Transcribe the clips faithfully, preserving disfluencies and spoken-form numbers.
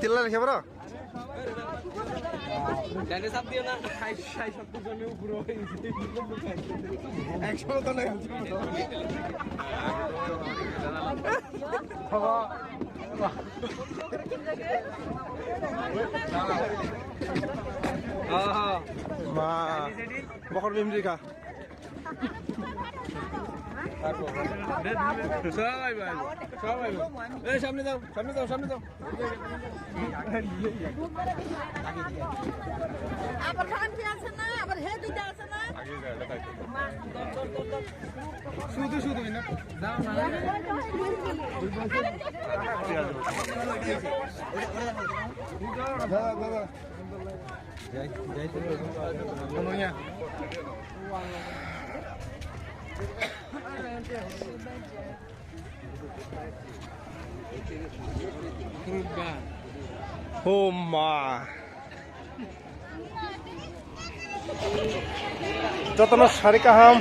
Tilla lekhe bro. Ma, bokhor bimri kha. সবাই ভাই, সবাই ভাই। এই সামনে যাও, সামনে যাও, সামনে যাও। আবার খান কি আছে না? আবার হে দুইটা আছে না? শুধু, শুধু, না? যাও না। দাদা, দাদা। Homa. Jotono sari kaham.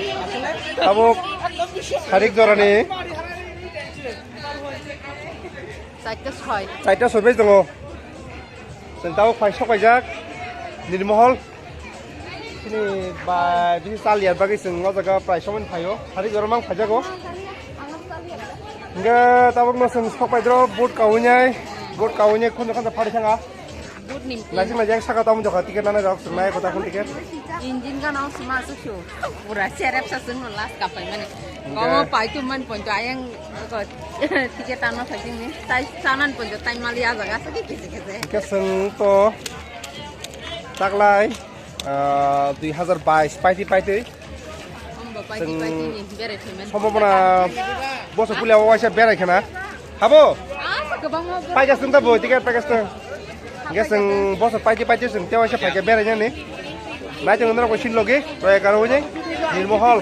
Tabuk sari jorani. Chaita soi. Chaita soi bai tongo. Chwng tabuk phai sok paijak Nirmohol. Chini bai bisi chal ya bagwi chwng o jaga prai somani phaio. Sari jora mang phaijago. Hingke tabuk no chwng sok paidro boat kawi nai. Boat kawi nai khunju khunju phari thanga. Boat ni. Lajing lajing saka tamu jokha ticket nana jok chwng nai kota khun ticket. Engine gana o sima asuk sio. Pura serep sa chwng no last kapai mani. Hingke. Komo pai tu man ponto ayang ko ticket ano sa chwng ni. Tai sanan ponto tai mali a jaga sa ki kisi kisi. Hingke chwng to taklai, ah, dui hazar bais paiti paiti. Chwng sombhabona boso pulia o waisa berai khana. Habo? Paikha chwng ta bo ticket paikha chwng. Hingke chwng boso paiti paiti chwng te waisa paikha berai nani. Nai chwng norok sil logi, to egaroh bajing. Nirmohol.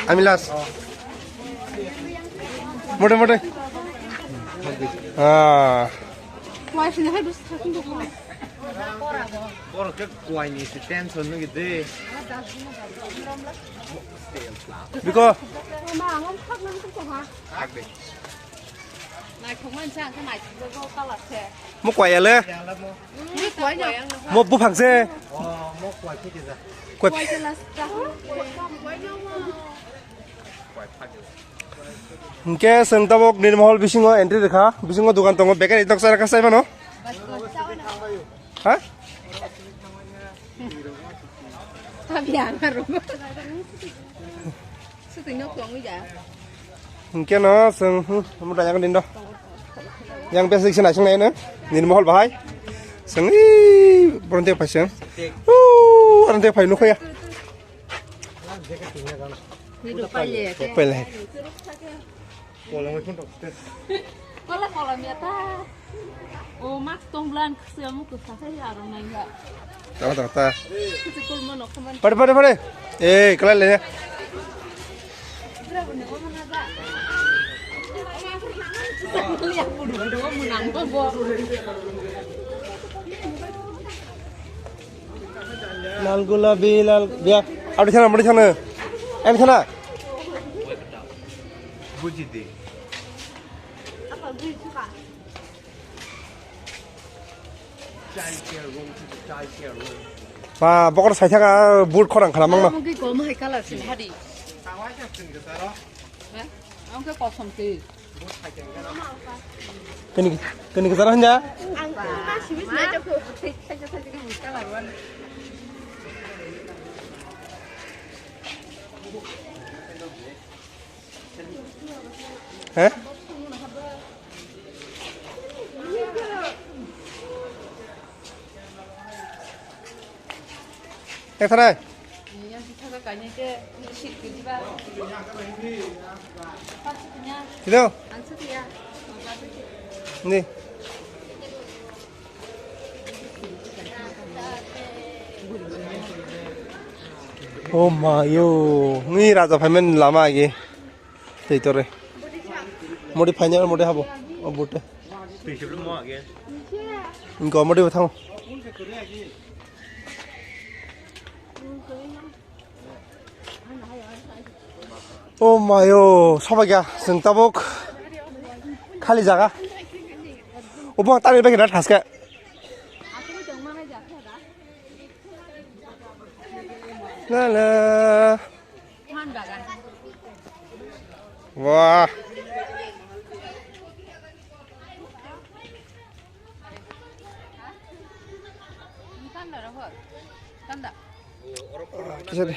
Ami last. Mote mote. Ah. Borok khe kuaini se tension nugwi de. Biko. Naithok mansa ang khe naithok bo kalar se. Mo kuai ya le. Mo buphang se. Oh, mo kuai khe kisa. Kuai. Kuai khe last. Hingke chwng tabuk Nirmohol bisingo entry rikha, bisingo dogan tongo, bakery tok chara kasai mano. Ha? Hingke no chwng, hmm, amo da yang din do. Yang basic se naising nai no, Nirmohol bahai. Chwng i, boron te phai chwng. U, boron te phai nukho ya. Pele. Kola kola miata. O mak tong blan kse amu kusa sai aro nai ha. Ta ta ta. Kse kul mono khaman. Pare pare pare. Eh, kala le. Liya budu budu munang bo bo. Lal gulabi, lal, ya, abdi sana, abdi sana. Abdi sana. Buji di. Child care room, child care room. Ba, bokor sai thaka, boot khorang khala mangno. Mungkin kau mahai kalar sih, hadi. Tawai kan sini ke saro. Hah? Ang ke kosong sih. Kini, kini ke saro hanja? Ang ke masih bisa aja kok. Saya, saya, saya, saya, kalar wan. Hah? Ekharai. Hello. Ni. Oh my yo. Ni raja phaimani lama agi. Tei tore. Modi phaini modi habo. O bute. Inko modi bo thango. Oh my yo, soba gya, seng tabuk. Khali jaga. Obo tani bagi na thaske. La la. Wah. Kisa de.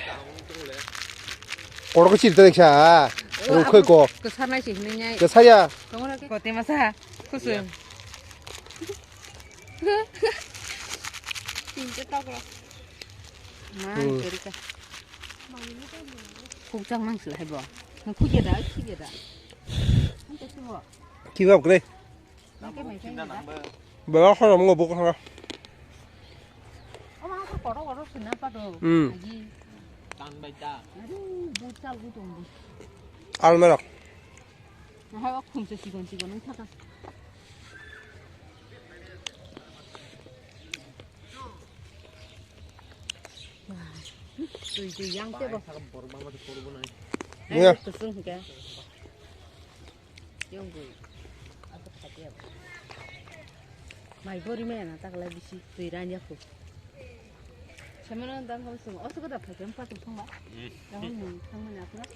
Oro ko chirta deksa. Rukhoi ko. Kesar nai sih nai. Kesar ya. Tongora ke kote masa. Kusum. Tinta toklo. Mai kerika. Khukchang nang sila haibo. Khukya da, khukya da. Kiba kre. Bela khoro mo bo khoro. Ama ko koro koro sina pa do. Hmm. Agi. Tan bai ta. Aru butal bu tong bu. Almerok. Nahai o khumsa sikon sikon wng thaka. Twi twi yang tebo. Iya. Kusung hingke. Yonggu. Apa khatia. Mai bori me na takla bisi twi ranja khu. Semana dan kamu semua. Oh, suka dapat jam empat tuh, Bang. Hmm. Yang mau, yang mana aku lah?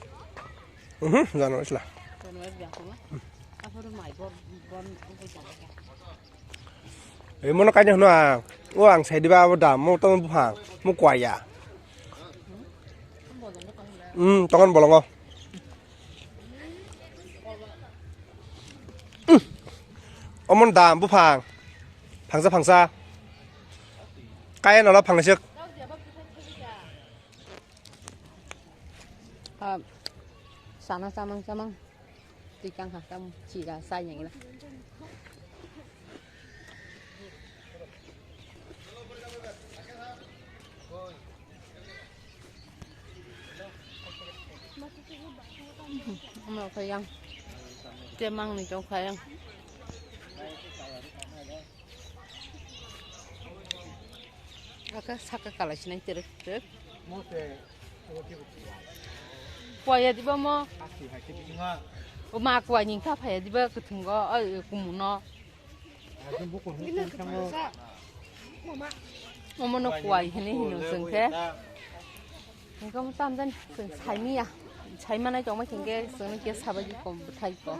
Mhm, jano isla. Jano es biang kuma. Apa tuh mai bor, bon, aku jaga. Ei mono kainwi hwnwi ang. O ang sai diba abo da, mo tong buphang, mo kwaya. Hmm, tongon bolongo. Hmm. Omon da buphang. Phangsa phangsa. Kaya nola phangsa. Ah, sana samang samang. Tikang ha tam chira sa yang la. Ano kayang. Temang ni tong kayang. Aka saka kala sinai terek terek. Kwaya diba mo? O ma kwai ni kha phaya diba kuthungo, oi, kumuno. Omono kwai hini hino sengkhe. Engkam tam jan seng saimiya. Saimanai tongma kengke sengni ke sabaji kom bthai ko.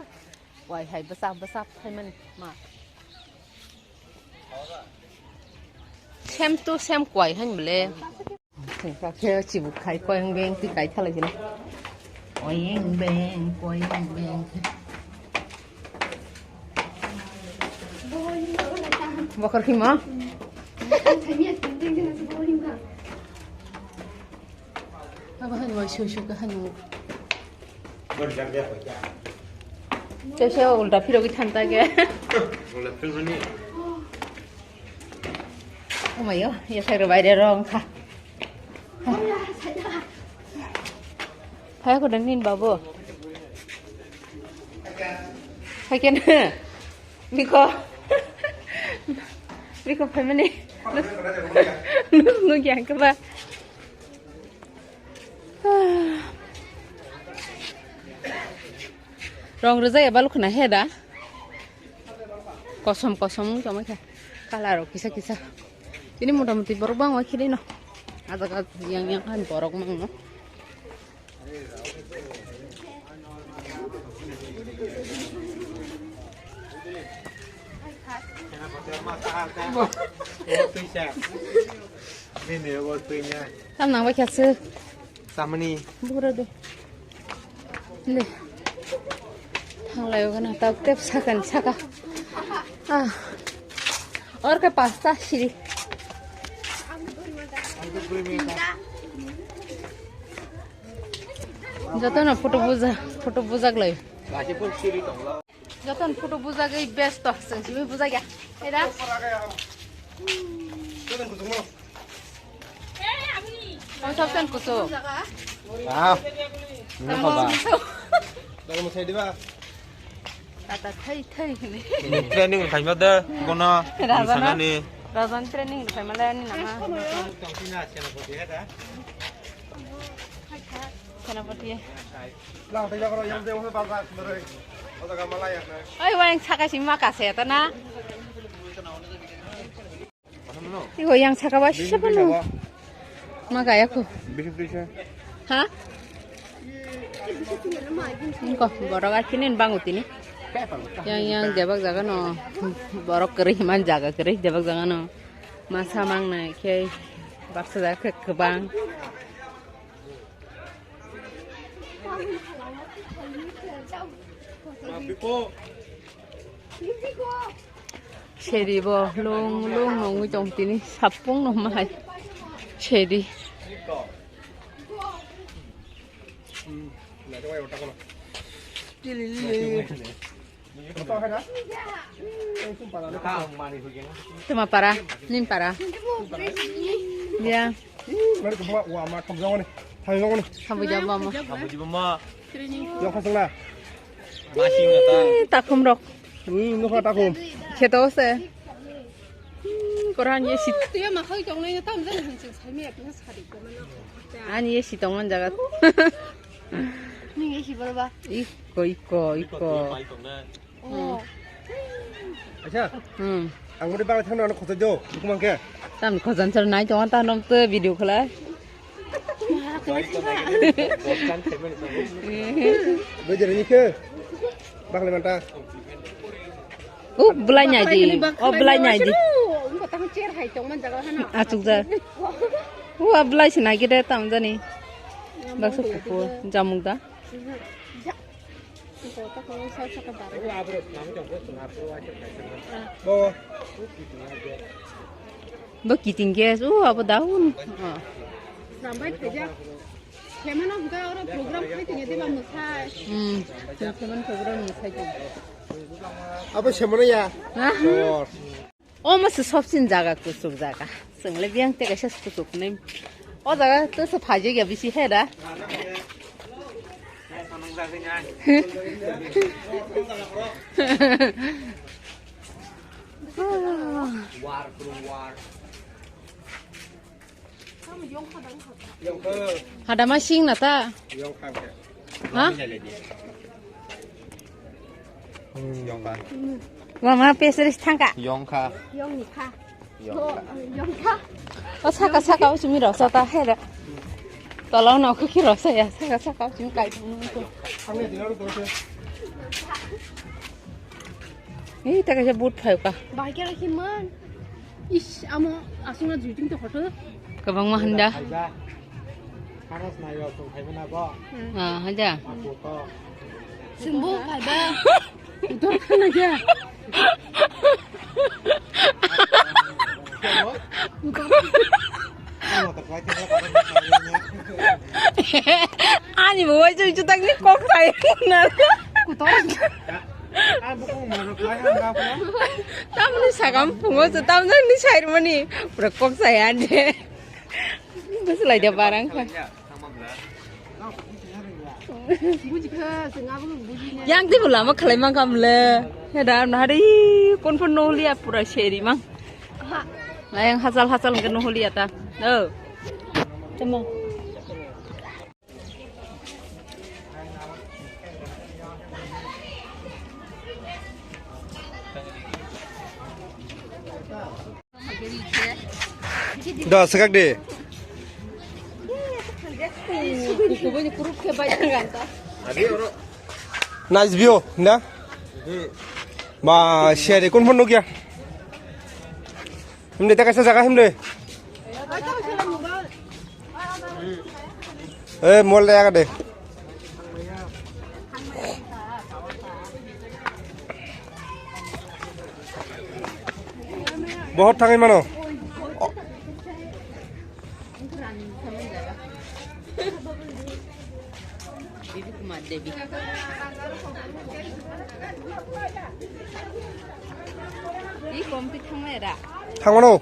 Kwai hai bwsa bwsa phaimani ma. Same to same kwai hai mole. Khe chibuk khai koyang beng ti kai thalai jina. Koyang beng, koyang beng. Bokor khima. Aba hani wai sui sui ka hani. Tei se ulta phirogwi thanta khe. Ulta phirogwi. Omayo, ya sai rwbai de rong kha. Hai ko dangin babu. Hai ken. Biko. Biko family. Nus nu yang keba. Rong rwjak eba lukhna he da. Kosom kosom wng tongma khe. Colour rok kisa kisa. Tini mota moti borok bangma khilai no. Ajak ajak yang yang khan borok mang no. Tam nang bai kha se. Samani. Bura de. Le. Thanglai gana tau tep sakan saka. Ah. Or ke pasta siri. Jotono photo buja, photo bujak lai. Jotono photo bujagwi besto, chwng simi bujagya. Era? Ang sabsan kusu. Ah. Ini apa, Bang? Tata thai thai ni. Training khai ma de, kono Raja na? Sana ni. Raja ni training khai ma le ni nama. Senapati. Oi, wayang saka si maka se ta na. Igo yang saka ba sisa pano. Ma gaya ko. Ha? Ko borok akinin bangu tini. Yang yang debak jaga no. Borok keri man jaga keri debak jaga no. Masa mang nai khe baksa jaga khe kebang. Seri bo lung lung nungwi tong tini sapung no mai seri. Tuma para, nin para. Ya. Sampai jam mama. Yang khasang na. Ih, takhum rok. Ih, nukha takhum. Kheto se. Hmm, koran ye sit. Tuya makhai tongnai na tam jani hinching saimi apna sari ko mana. Ani ye sit tongman jaga. Ni ye si bolo ba. Iko, iko, iko. Oh. Acha. Hmm. Ang muri bang thang na khosai jo. Kumang ke. Tam khojan sar nai tong ta nom te video khala. Bejere ni ke. Bakle manta. Oh, belai nyai di. Oh, belai nyai di. Engko tang chair hai tong man jaga hana. Achuk ja. Wah, belai sinai gede tam jani. Baksa kuku jamung da. Bo. Bo kiting gas, uh, abo daun. Sampai kerja. Kemana buka orang program kali tinggal di Bambu Sai. Hmm, kemana program ni sai tu. Abo semana ya? Hah? Oh. O masa sobsin jaga kusuk jaga. Swngle biyang te kaisa kusuk nai. O jaga to se phaji ya bisi hera. War, war. Hadama sing na ta? Ha? Wama pesris thangka. Yongkha. Yongkha. Yongkha. O saka saka o simi rasa ta hera. Tolong no kaki rasa ya saka saka o simi kai thang. Ei ta kaisa boot phai ka. Bai khe rakhi man. Ish, amo aswkno juiting to hoto. Kwbangma hwnda. Khanas nayo song khaimana bo. Ah, haja. Aku to. Sumbu phaiba. Utor khana kya? Ani bo wai jui jutak ni kok sai na. Utor. Tamni sagam pungo se tamni ni sair mani pura kok saya ande. Bus lai dia barang kha. Yang ti bula ma khalai mang kam le. Heda na hari kon pon no liya pura seri mang. Layang hachal hachal ke no liya ta. Oh. Tamo. Da, swkak di. Nice view, na? Ba, share, kun phone nukya? Himde ta kaisa jaga himde. Eh, mol da yaga de. Bohor thangwi mano. Oh. Kumar Devi. Ih, kompi thanglai ra. Thangmano.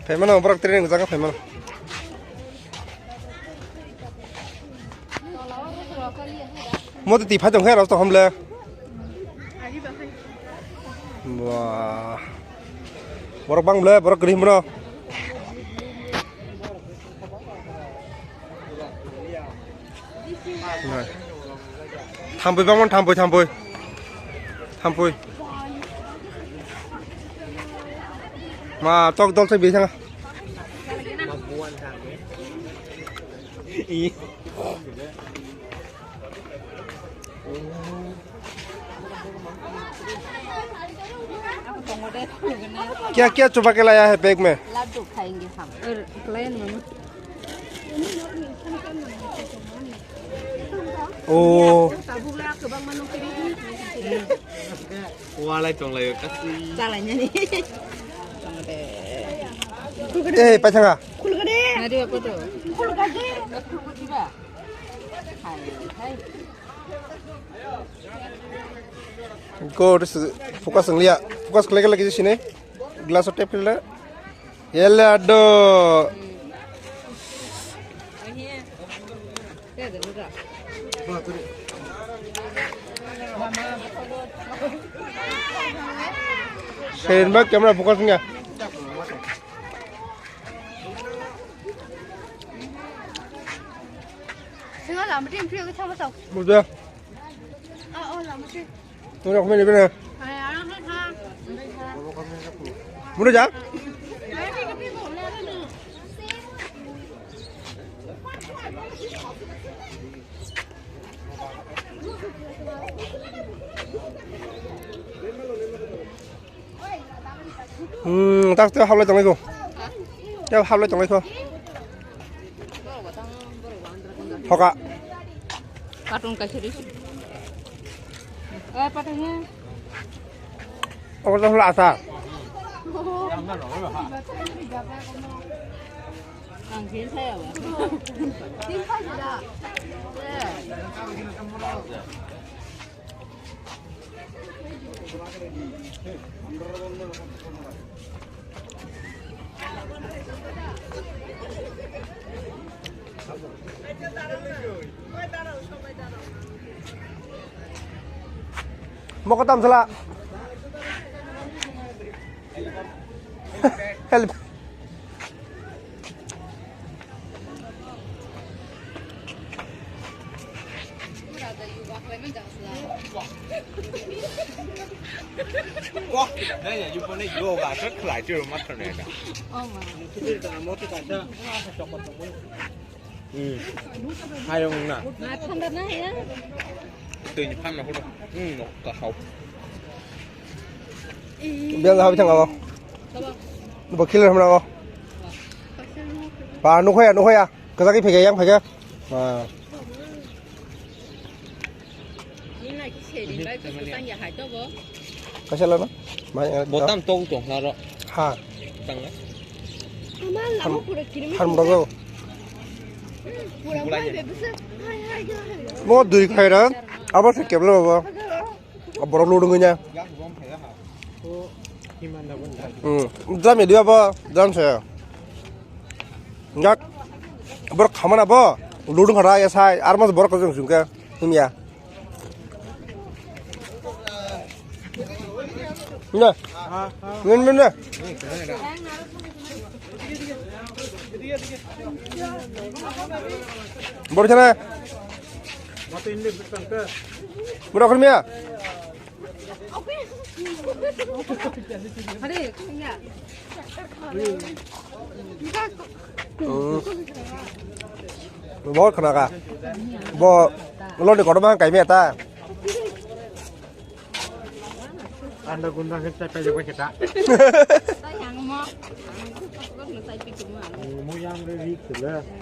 Phaimano, borok training jagao phaimano. Mo twi phai tong khe rok tong hom le. Wah. Borok bang ble, borok kwrwi hwnwi mano. Thampui bangmano, thampui, thampui. Thampui. Ma, tok dol se bi thanga. क्या क्या छुपा के लाया है बैग में? लड्डू खाएंगे हम। और प्लेन में। ओ। Walai tong lai kasi. Chalai nani. ए, पाइथाङा। खुलगडे। खुलगडे। Go, this is focus ang liya. Focus khlai khlai kisi sini. Glass o tap khlai. Yalla do. Sen ba camera focus nga. Singa lama tim phri ko thama tau. Muda. Ah, oh, lama tim. Tunggu aku main mana? Hai, arang hai ha. Muda ja? Hmm, tak tu hablai tonglai ko. Tei hablai tonglai ko. Thoka. Carton kaisa ri. Eh, patang ya. Obo to hwla asa. Ang khe saya ba. Moko tam sala. Help. Wah, nanya jumpa ni yoga, saya kelai tu rumah tu nanya. Oh, ma. Hmm. Hai, yung na. Ma, thanda na ya. Tui ni phan na hulo. Hmm, no, ka hau. Biang hau chang abo. Bo killer hamna o. Ba, nukhoya, nukhoya. Kajagwi phege, yang phege. Ah. Kaisa lana? Botam tong tong laro. Ha. Tangna. Harmrok. Mo dui khaira. Abo se keblo babo. Borok lurungwi na. Hmm. Drum ya dia apa? Drum saya. Enggak. Borok khamana bo. Lurung hara ya sai. Armas borok kajang sungka. Himya. Nah. Min min nah. Borok sana. Borok khamya. Hmm. Bo khna ka. Bo loni kotor ma kai me ta. Anda gunda kita kaja kita.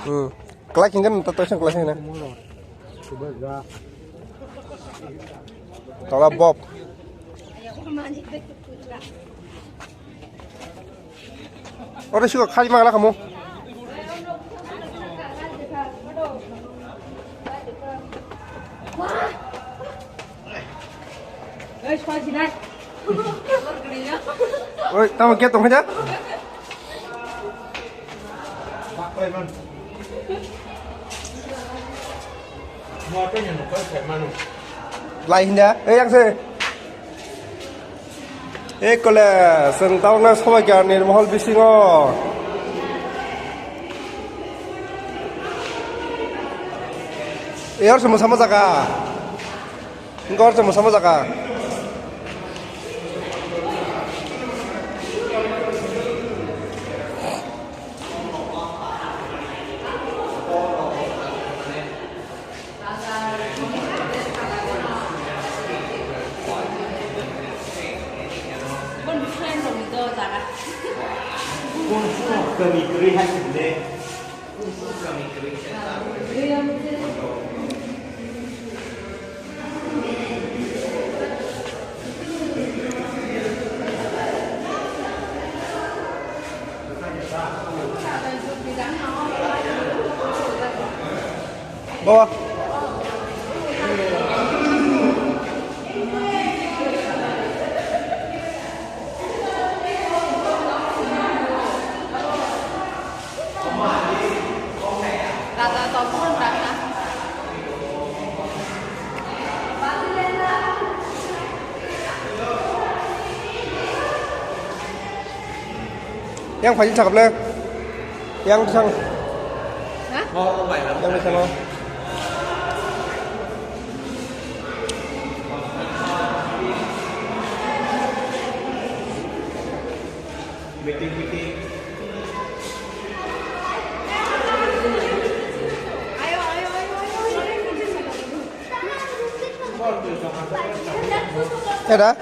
Hmm. Kelai hinggan, tato isang kelai hinggan. Tola Bob. Oro siko khai mangla kamu. Oi, tamo ke tong khaja? Lai hinda, eh, yang se. Eh, kole, seng tawna soba kya nirmahal bisingo. Eh, or se musama jaga. Gor se musama jaga. Bawa. Yang paling cakep le. Yang sang. Hah? Yang di sana. Meeting, meeting. Era?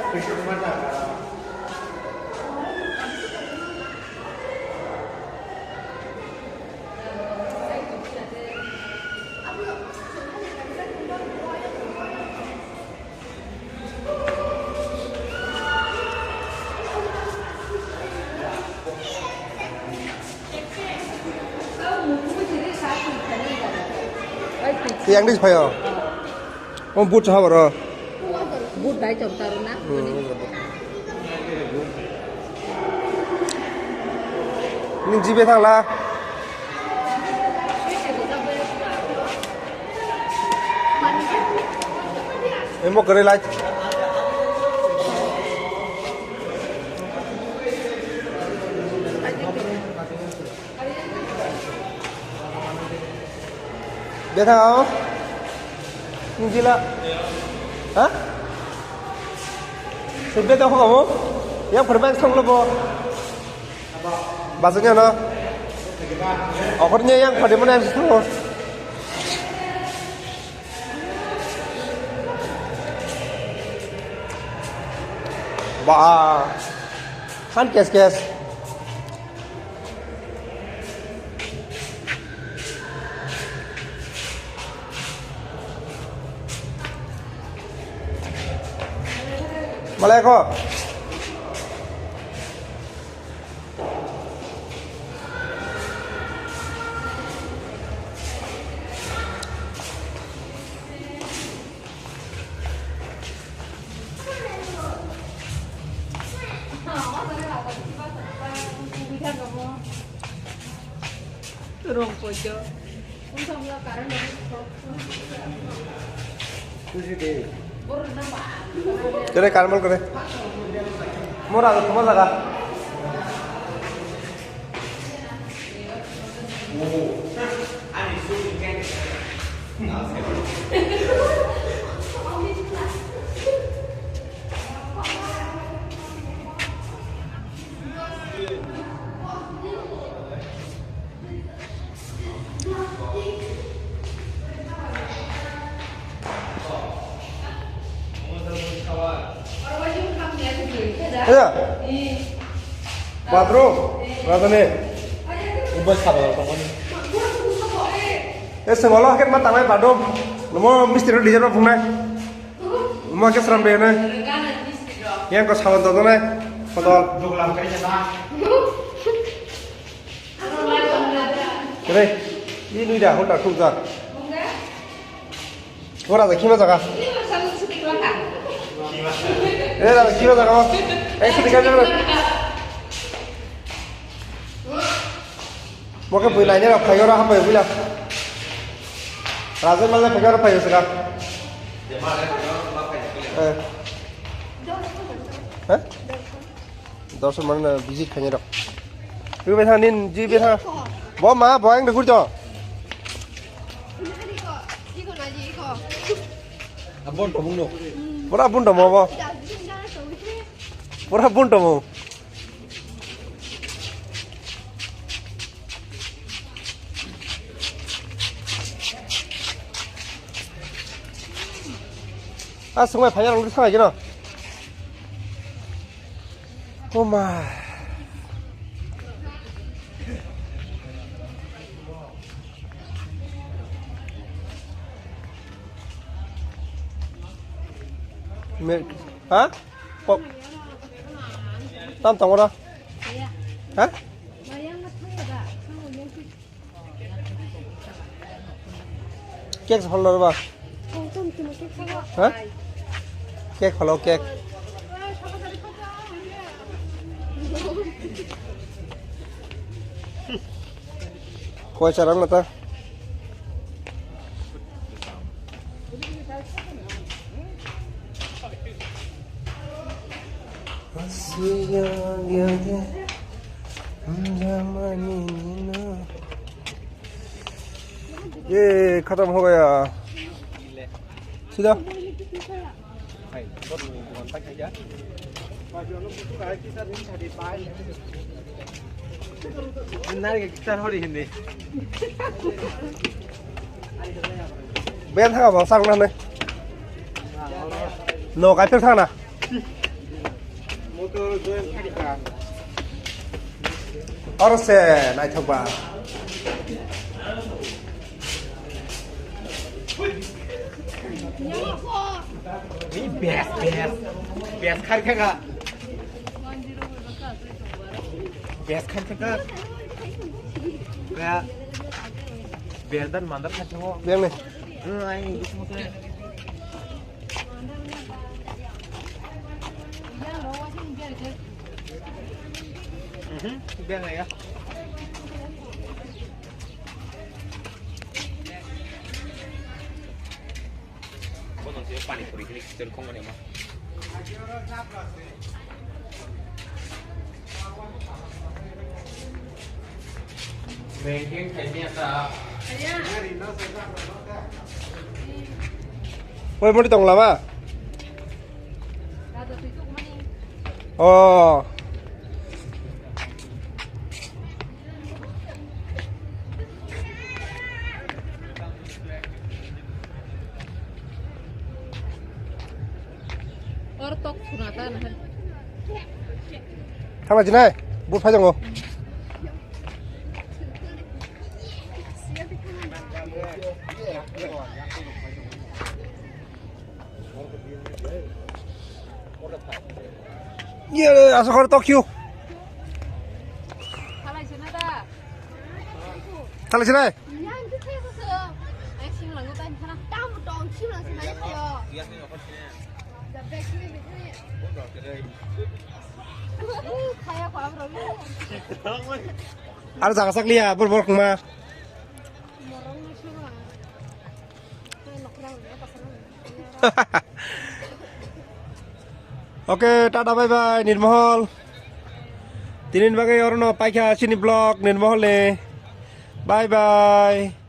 Yang di phaio. Oh, boot ha boro. Boot dai chok taru na. Hmm. Ni jibe thangla. Emo kere lai. Bethang ao. Nung jila. Ha? Sebbe tong kamu? Yang permen song lo bo. Basanya no. Okornya yang pada mana yang song. Ba. Han kes kes. Malai ko. Rong pojo. Kere karmal kere. Mora, mora jaga. Ayo. Bathroom. Rathani. Ubai sabo tongmani. E sengolo haket ma tangai badum. Nomo mistri ro design ma phungnai. Mo ke sram be nai. Yang ko sabo to nai. Kodol. Kere. Ini da hotel khum ja. Ora da khima jaga. E da khima jaga. E sudi ka jaga. Moke bui lainai rok phai oro hapai bui la. Rajan malai phai oro phai saka. Eh. Eh? Dorson mana visit khainai rok. Bui bai thang nin ji bai thang. Bo ma bo ang de gurjo. Abon tomung no. Pura bun tomo bo. Pura bun tomo. Ah, sungbai phai rong sangai gino. Oh my. Me, ha? Pok. Tam tong ora. Ha? Cake holder ba? Ha? Cake holo, cake. Koi charang mata. ये खत्म हो गया। सीधा। Ben thang ba sang na ne. No kai thang na. Oro se naithok ba. Ni best, best. Best khai kha. Best khai kha. Best dan mandar khai kha. Yang ni. Oi, bodi tong lama. Oh. Or tok suna ta na. Thangla jinai, but phai tongo. Ye, asa kor Tokyo. Thangla jinai. Aro jaga sak liya, bor bor khungma. Oke, tata bye bye, Nirmohol. Tinin bagwi orono paikha chini vlog Nirmohol ni. Bye bye.